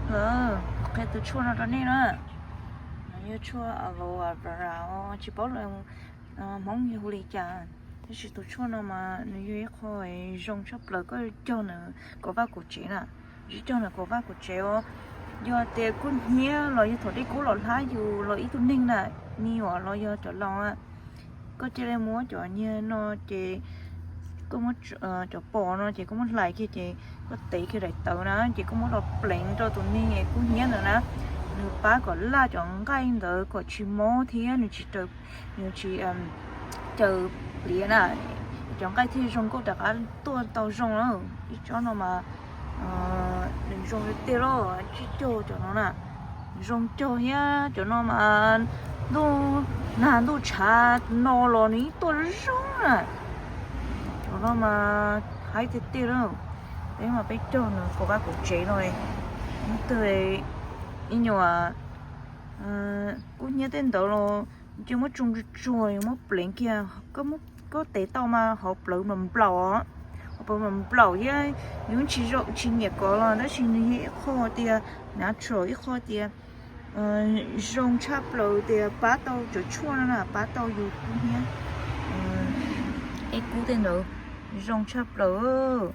Lawm, kuv qhia tus tshuaj no rau nej na. Nws yog tshuaj aloe vera os, tsis paub lawv Hmoob yog hu li cas, tab sis tus tshuaj no mas nws yog ib qho zoo tshaj plaws. Koj cog nws kom vaj kom tsev na, tsis cog nws kom vaj kom tsev os, yog tias kub hnyiab los yog thaum dej kub los hlab yus los ib tug neeg na, me nyuam los yog cov laus, koj cia li muab cov niag no ces koj muab cov pos no ces koj muab hlais kiag ces koj tev kiag daim tawv na ces koj muab los pleev rau tus neeg kub hnyiab ntawd na, nws pab kom laj cov nqaij ntawd kom tsis mob thiab nws tsis, nws tsis caws pliav na, cov nqaij thiaj zoo nkauj rov qab tuaj tau zoo na. Ib tsob no mas nws zoo tiag tiag lauj, tsis cog cov no na, zoo cog thiab cov no mas ntuj nag ntuj tshav no los nws yeej tuaj zoo na. Cov no mas haib tiag tiag lauj. Peb mas peb cog nws kom vaj kom tsev no, twg ib nyuam kub hnyiab tej ntawd los cia muab tsuag tsuag tsuag muab pleev kiag, koj tev tau mas hauv plawv nplaum nplaum os, hauv plawv nplaum nplaum thiab. Nws tsis zoo tsis nyiam kov los tab sis nws yog ib qho tias natural, ib qho tias zoo tshaj plaws tias pab tau cov tshuaj no na, pab tau yus kub hnyiab, ej kub tej ntawd zoo tshaj plaws.